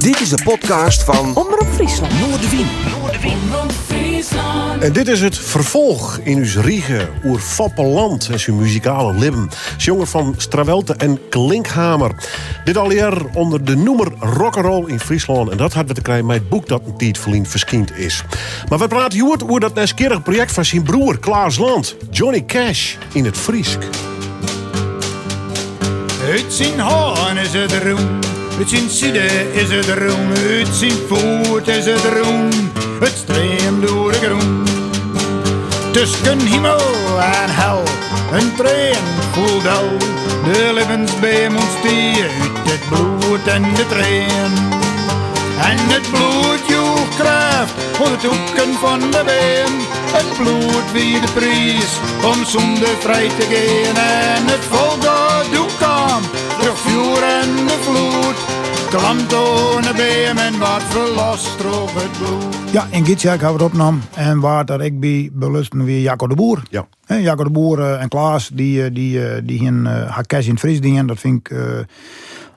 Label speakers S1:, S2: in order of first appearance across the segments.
S1: Dit is de podcast fan
S2: Omrop Fryslân.
S1: Noardewyn.
S3: En dit is it ferfolch yn ús rige oer Foppe Land en syn muzikale libben. Sjonger fan Strawelte en Klinkhamer. Dit allegear ûnder de nûmer Rock'n'Roll yn Fryslân. En dat hat wer te krijen mei it boek dat in tiid ferlyn ferskynd is. Mar wy prate hjoed oer dat nijsgjirrige projekt fan syn broer Klaas Land, Johnny Cash yn it Frysk.
S4: Ut syn hân is it rûn, út syn side is it rûn, út syn foet is it rûn, it streamt oer de grûn. Tusken himel en hel, in trean foel del, de libbensbeam ûntstie út it bloed en de trean. En it bloed joech krêft oan de tûken fan de beam, it bloed wie de priis om sûnde frij te gean. En it folk dat doe kaam, troch fjoer en de floed, klampt oan de beam en waard ferlost troch it bloed.
S5: Ja, yn Gytsjerk hawwe we it opnommen en wa't der ek by belutsen wie Jacco de Boer.
S3: Ja.
S5: Hè, Jacco de Boer eh, en Klaas, dy, eh, dy, eh, dy hienen har Cash yn it Frysk dien. Dat fyn ik,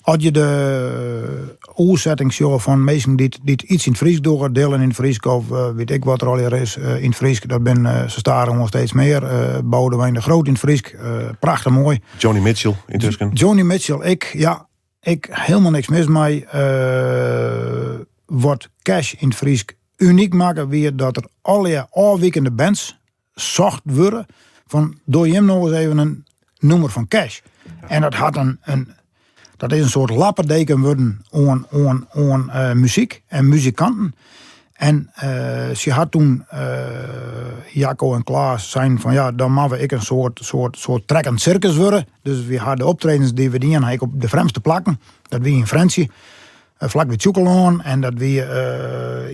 S5: as je de oersetting sjogge fan minsken dy't, dy't iets yn it Frysk dogge, Dylan yn it Frysk of wit ik wat der allegear is yn it Frysk, dat binne se stadichoan steeds mear. Boudewijn de Groot yn it Frysk, prachtich moai.
S3: Joni Mitchell yntusken.
S5: Joni Mitchell, ik, ja, ik hielendal niks mis mei. Wat Cash yn it Frysk unyk makke wie dat der allegear ôfwikende bands socht wurde fan doch jim no ris even in nûmer fan Cash. En dat hat in, in dat is in soart lappendeken wurden oan, oan, oan eh, muzyk en muzikanten. En uh, se hat toen uh, Jacco en Klaas sein fan ja, dan moatte we ek in soart, soart, soart trekkend sirkus wurde. Dus we ha de optredens dy't we dienen ek op de frjemdste plakken. Dat wie yn Frjentsjer, flak by Tsjûkelân en dat wie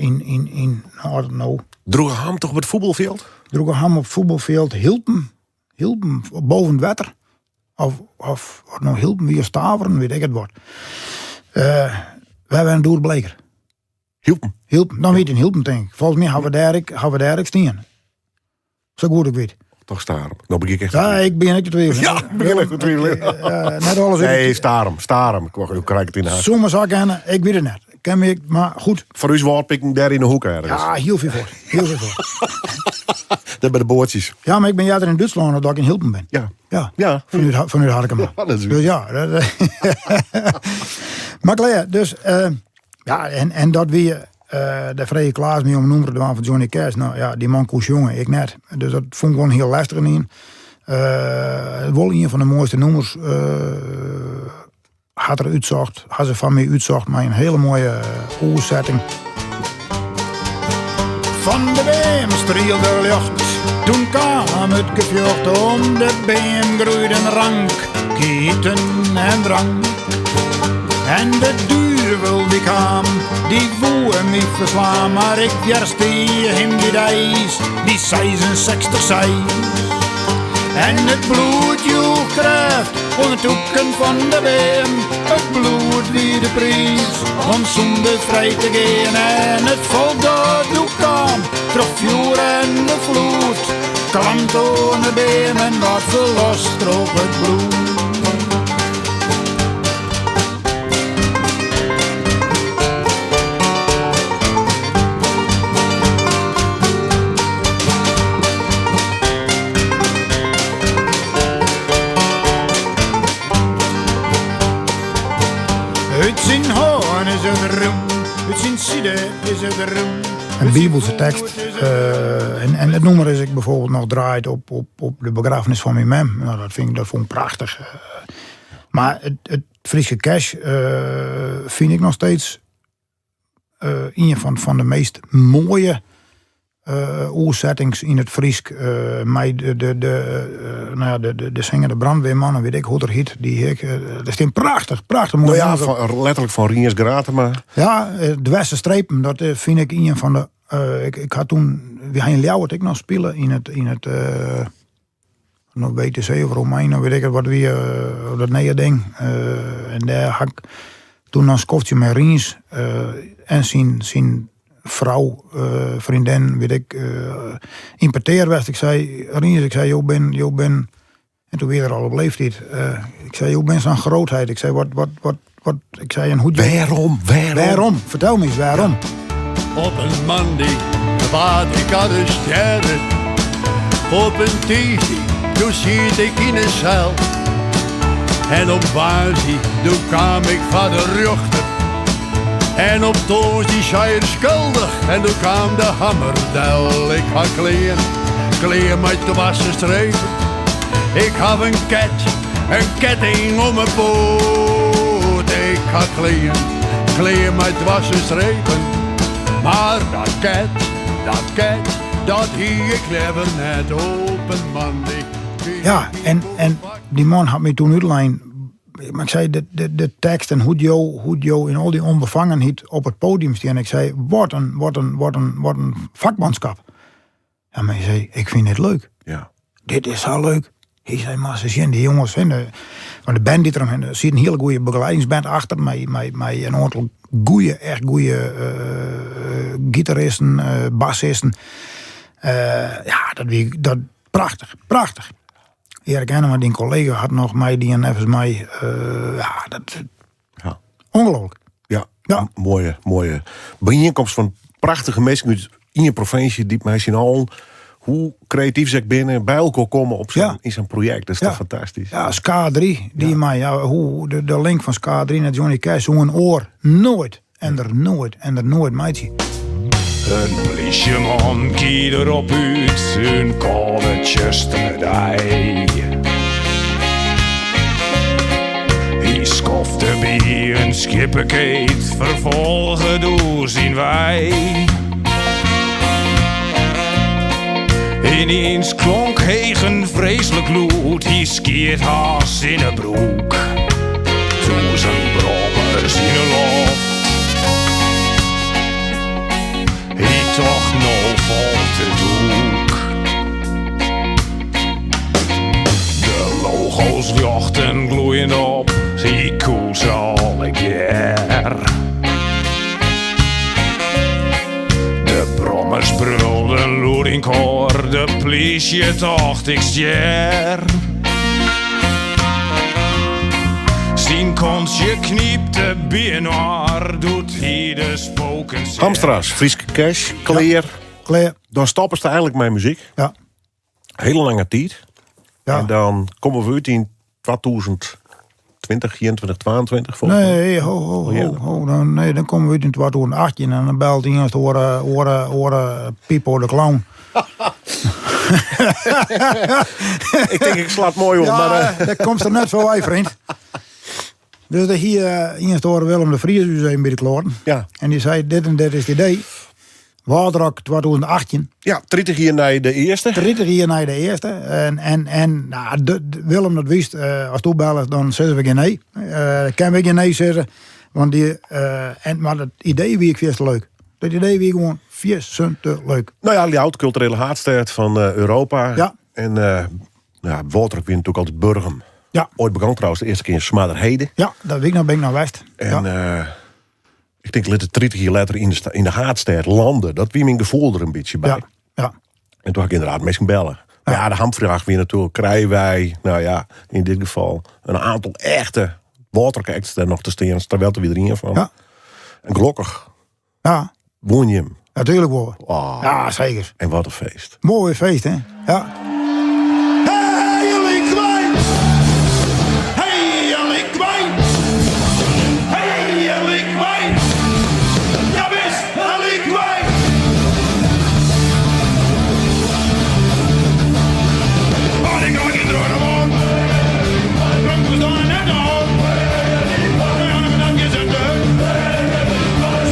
S5: yn, yn, yn, no.
S3: Droegeham toch op it fuotbalfjild?
S5: Droegeham op fuotbalfjild, Hylpen, Hylpen, boven it wetter. Of, of wat no Hylpen wie, Staveren, wit ik it wat. Uh, wy wennen Doer Bleeker.
S3: Hylpen?
S5: Hylpen, dan wie it yn Hylpen tink ik. Folgens my hawwe we dêr ek, hawwe we dêr ek stien. Sa goed ik wit.
S3: Toch Starum. No begjin ik echt.
S5: Ja, ik bin ek te twiveljen.
S3: Ja, ik begjin echt te twiveljen.
S5: Net alles.
S3: Nee, Starum, Starum. Hoe krij ik it yn de
S5: Soe mar sa kinne, ik wit it net. Ken my, mar goed.
S3: Foar ús wâldpikken dêr yn de hoek ergens.
S5: Ja, hiel fier fuort. Hiel fier fuort.
S3: Dêr by de boatsjes.
S5: Ja, mar ik bin earder yn Dútslân dan dat ik yn Hylpen bin.
S3: Ja.
S5: Ja.
S3: Ja.
S5: Fanút Harkema.
S3: Ja, dat is
S5: Dus ja. Mar klear, dus ja, en dat wie Dêr frege Klaas my om in nûmer te dwaan fan Johnny Cash. No ja, dy man koe sjonge, ik net. Dus dat fûn ik wol in hiel lêstige ien. Wol ien fan de moaiste nûmers hat er útsocht, ha se foar my útsocht mei in hiele moaie oersetting.
S4: Fan de beam strielde ljocht, toen kaam it gefjocht. Om de beam groeiden rank, kieten en drank. En de duvel dy kaam, dy woe my ferslaan, mar ik wjerstie him dy deis, dy 66 seis. En it bloed joech krêft oan de tûken fan de beam, it bloed wie de priis om sûnde frij te gean. En it folk dat doe kaam, troch fjoer en de floed, klampt oan de beam en waard ferlost troch it bloed. Ut syn hân is it rûn, út syn side is it rûn.
S5: In bibelske tekst. En it nûmer is ek byfoarbyld noch draaid op de begraffenis fan myn mem. No, dat fyn ik, dat fûn ik prachtich. Mar it Fryske Cash fyn ik noch steeds ien fan de meast moaie oersettings yn it Frysk. Mei de, no ja, de singende brandweerman, wit ik hoe't er hiet. Dy ek, der stean prachtich, prachtich moaie
S3: No ja, fan, letterlik fan Rients Gratema.
S5: Ja, Dwerse Strepen, dat fyn ik ien fan de. Ik ha toen, wy ha yn Ljouwert ek noch spile yn it no WTC of Romein, wit ik wat wie, dat nije ding. En dêr ha ik toen in skoftsje mei Rients en syn frou, freondin, wit ik, yn petear west. Ik sei, Rients, ik sei, jo bin, jo bin, en toen wie er al op leeftiid. Ik sei, jo bin sa'n grootheid. Ik sei, wat, wat, wat, wat, ik zei, en hoe...
S3: Wêrom? Wêrom?
S5: Wêrom? Fertel my ris wêrom.
S1: Op in moandei waard ik arrestearre. Op in tiisdei, doe siet ik yn 'e sel. En op woansdei, doe kaam ik foar de rjochter. En op tongersdei sei er skuldich en doe kaam de hammer del. Ik ha klean, klean mei dwerse strepen. Ik haw in ket, in ketting om 'e poat. Ik ha klean, klean mei dwerse strepen. Mar dat ket, dat ket, dat hie ik leaver net. Op in moandei.
S5: Ja, en dy man hat my toen útlein. Mar ik sei, de tekst en hoe't jo yn al dy ûnbefangenheid op it podium stean. Ik sei, wat in fakmanskap. Ja, mar hy sei, ik fyn dit leuk. Dit is sa leuk. Hy sei, mar se sjen, dy jonges, hè, want de band dy't der omhinne, der siet in hiele goede begeliedingsband achter, mei in oantal goede, echt goede gitaristen, bassisten. Ja, dat wie dat, prachtich, prachtich. Erik Ennema, dyn kollega, hat noch meidien, neffens my. Ja, dat Ongelooflijk.
S3: Ja, mooie byienkomst fan prachtige minsken út ien provinsje dy't mei syn allen, hoe kreatyf se ek binne, by elkoar komme op yn sa'n projekt. Dat is toch fantastysk.
S5: Ja, Ska 3, die mei, ja, hoe, de link fan Ska 3 nei Johnny Cash, soe in oar noait en der noait en der noait meitsje.
S2: In plysjeman gie derop út, in kâlde tsjustere dei. Hy skofte by in skieppekeet, ferfolge doe syn wei. Yniens klonk heech in freeslik lûd, hy skeat hast yn 'e broek. Tûzen brommers yn 'e loft. Hy tocht no falt de doek. De logo's ljochten gloeiend op, hy koe se allegear. De brommers brulden lûd yn koar, de plysje tocht ik stjer. Syn kontsje knypte byinoar doe't hy de spoken seach.
S3: Hamstra's, Fryske Cash, klear.
S5: Ja, klear.
S3: Dan stoppest eigenlik mei muzyk.
S5: Ja.
S3: Hiele lange tiid.
S5: Ja.
S3: En dan komme we út yn 2020, 21, 22, folgens my.
S5: Nee, ho, ho, ho,
S3: Ja.
S5: ho, dan, nee, dan komme we út yn 2018 en dan belt ienst oare Pipo de Clown.
S3: Ik tink, ik sla it moai om,
S5: Ja,
S3: mar
S5: dêr komst der net foarby, freon. Dus dêr hie ienst oare Willem de Vries ús even by de kloaten.
S3: Ja.
S5: En dy sei, dit en dit is it idee. Wâldrock 2018.
S3: Ja, 30 jier nei de earste.
S5: 30 jier nei de earste. En nou, Willem, dat wist, as do bellest, dan sizze we gjin nee. Kinne we gjin nee sizze. Want die en, mar dat idee wie ek fierste leuk. Dat idee wie gewoan fierste leuk.
S3: Nou ja, Ljouwert, kulturele haadstêd fan Europa.
S5: Ja.
S3: En ja, Wâldrock wie natuerlik altyd Burgum.
S5: Ja.
S3: Oait begûn trouwens de earste kear yn Smarderheide.
S5: Ja, dat wie ik noch, bin ik noch west.
S3: En,
S5: Ja.
S3: ik tink, lit it 30 jier letter yn de haadstêd lande. Dat wie myn gefoel der in bytsje by.
S5: Ja, ja.
S3: En toen ha ik ynderdaad minsken belle. Maar ja, de hamvraach wie natuerlik, krije wy, nou ja, yn dit gefal, in oantal echte Wâldrock acts dêr noch te stean. Terwijl er wie der ien fan.
S5: Ja.
S3: En gelokkich.
S5: Ja.
S3: Wûn jim.
S5: Natuerlik wol.
S3: Oh.
S5: Ja, seker.
S3: En wat in feest.
S5: Moai feest, hè? Ja.
S4: Hey, jullie kwijt! Hey, jullie kwijt! Hey, jullie kwijt! Ja, wist, jullie kwijt! Oh, ik ga niet door de wand. Dronk we dan net al. We gaan hem dan zetten.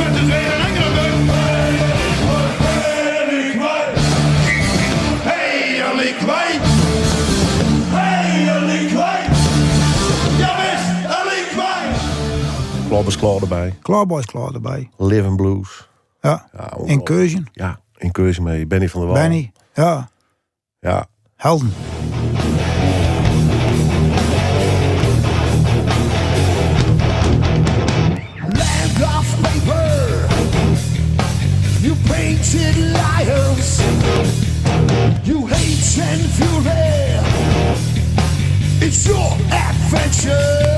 S4: Het is weer een enkele buk. Hey, jullie kwijt! Hey, jullie kwijt! Ja, wist, jullie kwijt!
S3: Klabbers Klaar erbij.
S5: Klaarboys Klaar erbij.
S3: Living Blues.
S5: Ja.
S3: Ja, ongelooflijk.
S5: Incursion.
S3: Ja, Incursion met Benny van der Wal.
S5: Benny, ja.
S3: Ja.
S5: Helden.
S6: Land of paper, you painted liars, you hate and fury. It's your adventure.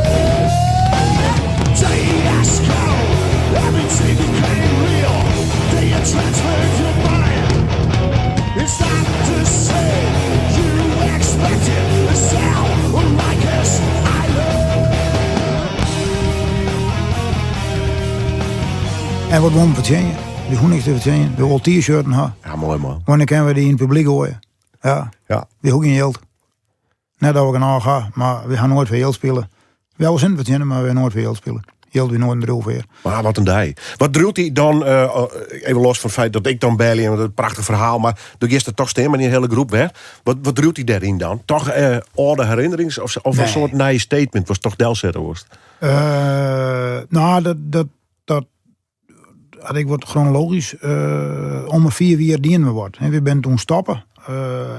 S5: En wat wollen we fertsjinje? We hoege niks te fertsjinjen. We wolle t-shirten ha.
S3: Ja, moai man.
S5: Wannear kinne we dy yn it publyk goaie? Ja.
S3: Ja.
S5: We hoege gjin jild. Net dat we genôch ha, mar we ha noait foar jild spile. We hawwe sinten fertsjinne, mar we ha noait foar jild spile. Jild wie noait in driuwfear.
S3: Maar wat in dei. Wat driuwt dy dan, even los fan it feit dat ik dan belje, want dat is in prachtich ferhaal, mar do giest der toch stean mei dy hiele groep wer. Wat driuwt dy dêryn dan? Toch âlde herinnerings of in soart nije statement watst toch delsette wolst?
S5: No, dat had ik wat chronologysk, om 'e 4 jier dienen we wat. We binne toen stoppe.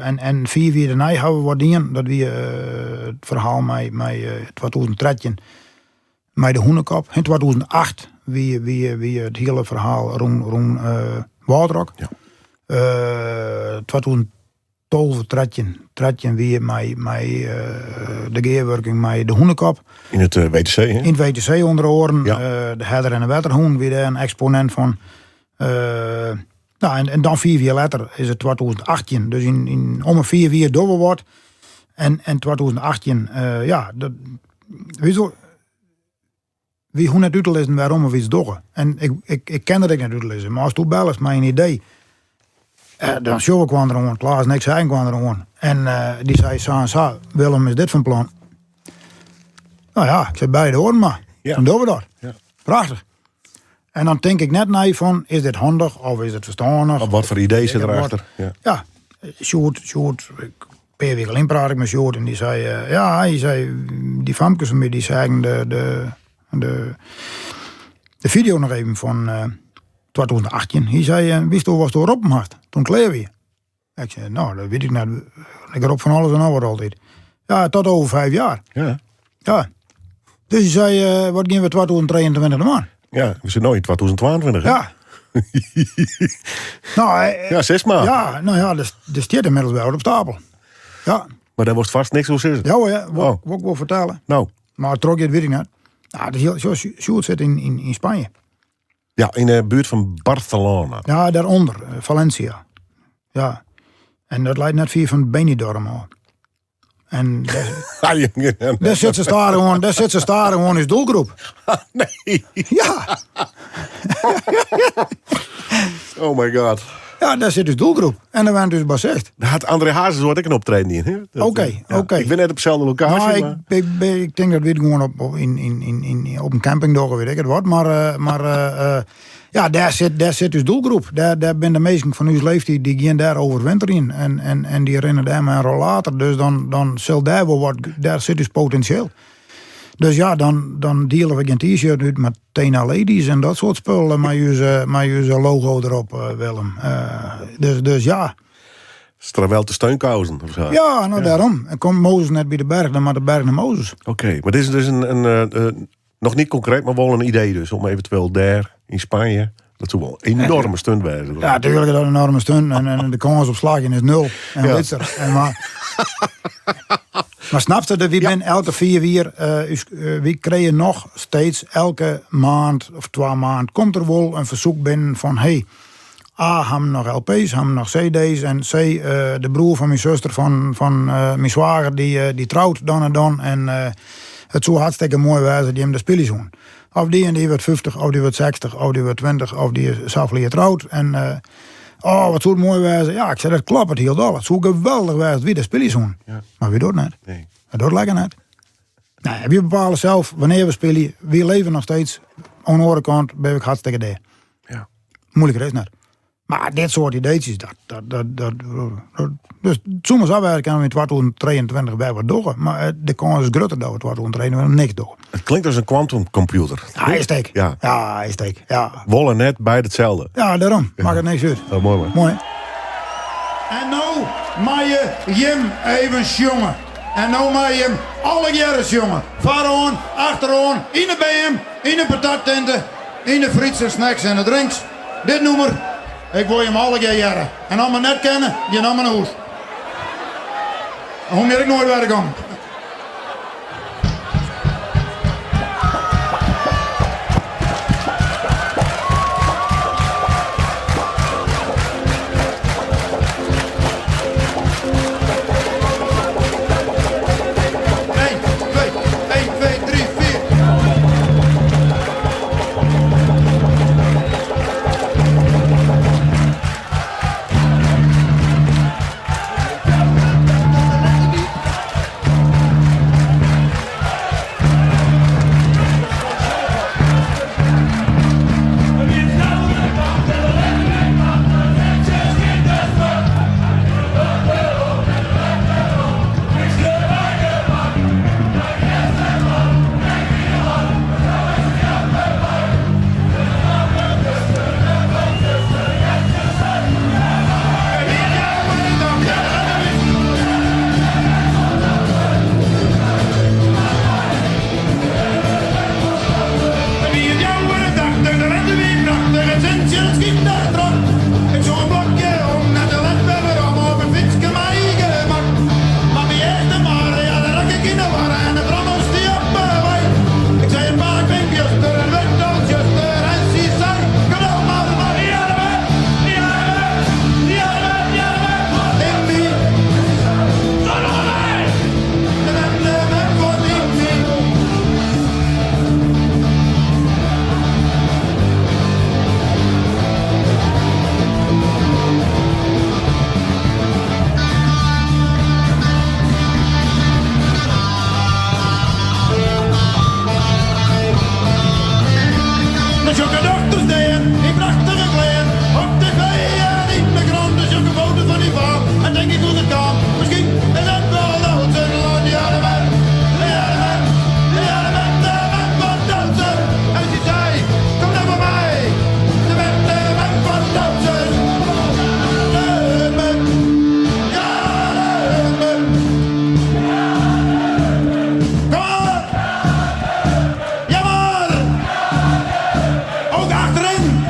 S5: En 4 jier dêrnei hawwe we wat dien. Dat wie it ferhaal mei 2013 mei de Hûnekop. Yn 2008 wie it hiele ferhaal rûn Wâldrock. 2012, 13 wie mei de gearwurking mei de Hûnekop.
S3: Yn it WTC, hè?
S5: Yn it WTC ûnder oaren. De Herder en de Wetterhûn wie dêr in eksponint fan. No, en dan 5 jier letter is it 2018. Dus yn om 'e 5 jier dogge we wat. En 2018, ja, dat, witst wol, wy hoege net út te lizzen wêrom we iets dogge. En ik kin dat ek net útlizze. Mar asto bellest mei in idee, dan sjogge we elkoar oan. Klaas en ik seagen elkoar oan. En dy sei sa en sa, Willem is dit fan plan. No ja, ik sei by de oaren mar. Dan dogge we dat. Prachtich. En dan tink ik net nei fan, is dit handich of is it ferstannich?
S3: Of wat foar idee sit derachter?
S5: Ja, ja. Sjoerd, Sjoerd, in pear wike lyn prate ik mei Sjoerd en dy sei, ja, hy sei, dy famkes fan my, dy seagen de video noch even fan 2018. Hy sei, witsto watsto roppen hast toen it klear wie? Ik sei, no, dat wit ik net. Ik rop fan alles en noch wat altyd. Ja, tot over 5 jaar.
S3: Ja.
S5: Ja. Dus hy sei, wat gean we 2023 dwaan?
S3: Ja, we sitte no yn 2022. Hè?
S5: Ja. No,
S3: Ja, sis mar.
S5: Ja, no ja, der stiet ynmiddels wer wat op stapel. Ja.
S3: Mar dêr wolst fêst niks oer sizze.
S5: Ja, hoor, ja. Wol, wol ik wol fertelle.
S3: No.
S5: Mar troch giet, wit ik net. Nou, dat is hiel, sjoch, Sjoerd sit yn Spanje.
S3: Ja, yn de buert fan Barcelona.
S5: Ja, daaronder, Valencia. Ja. En dat leit net fier fan Benidorm ôf. En dêr sit se stadichoan, dêr sit se stadichoan ús doelgroep.
S3: Nee.
S5: Ja.
S3: Oh my god.
S5: Ja, dêr sit ús doelgroep. En dêr wennet ús bassist.
S3: Dêr hat André Hazes oait ek in optreden dien, hè? Dat,
S5: Oké,
S3: ja.
S5: oké.
S3: Ik bin net op deselde lokaasje,
S5: Nou,
S3: mar
S5: ik tink dat wy it gewoan op in camping dogge, wit ik it wat. Mar ja, dêr sit ús doelgroep. Dêr binne de minsken fan ús leeftiid, dy gean dêr overwinterjen. En dy rinne dêr mei in rollator. Dus dan sil dêr wol wat, dêr sit ús potinsjeel. Dus ja, dan diele we gjin t-shirt út, mar Tena Ladies en dat soart spullen mei ús logo derop, Willem. Dus ja.
S3: Strawelte steunkousen of sa?
S5: Ja, no dêrom. En komt Mozes net by de berch, dan moat de berch nei Mozes.
S3: Oké, mar dit is dus een noch net konkreet, mar wol in idee dus om eventueel dêr yn Spanje, dat soe wol in enoarme stunt wêze.
S5: Ja, natuerlik is dat in enoarme stunt. En de kâns op slagjen is nul. En lytser. En mar snapte dat wy binne elke 4 jier, wy krije noch steeds elke maand of 2 maand komt der wol in fersoek binnen fan hey, A, ha we noch LP's, ha we noch CD's en C, de broer fan myn suster fan myn swager dy trout dan en dan en it soe hartstikke moai wêze as jim der spylje soenen. Of dy en dy wurdt 50, of dy wurdt 60, of dy wurdt 20, of dy is safolle jier troud. En oh, wat soe it moai wêze. Ja, ik sei, dat kloppet hielendal. It soe geweldich wêze as wy der spylje soenen. Mar wy dogge it net. Wy dogge it lekker net. Nee, wy bepale sels wannear we spylje. Wy leve noch steeds. Oan de oare kant bin ik hartstikke dea. Moeilijker is het net. Mar dit soart ideetsjes, dat, dus it soe mar sa wêze kinne we yn 2023 wer wat dogge. Mar de kâns is grutter dat we 2023 niks dogge.
S3: It klinkt as in kwantumkompjûter.
S5: Ja, is it ek. Ja, is it ek. Ja.
S3: Wol en net beide itselde.
S5: Ja, dêrom. Makket niks út.
S3: Oh, moai, man.
S5: Moai.
S4: En no meie jim even sjonge. En no meie jim allegearre sjonge. Foaroan, achteroan, yn de beam, yn de patattinte, yn de frites en snacks en de drinks. Dit nûmer, ik wol jim allegear hearre. En as my net kenne, gean dan mar nei hûs. Dan hoech ik ek noait wer te kommen.
S6: Achterin!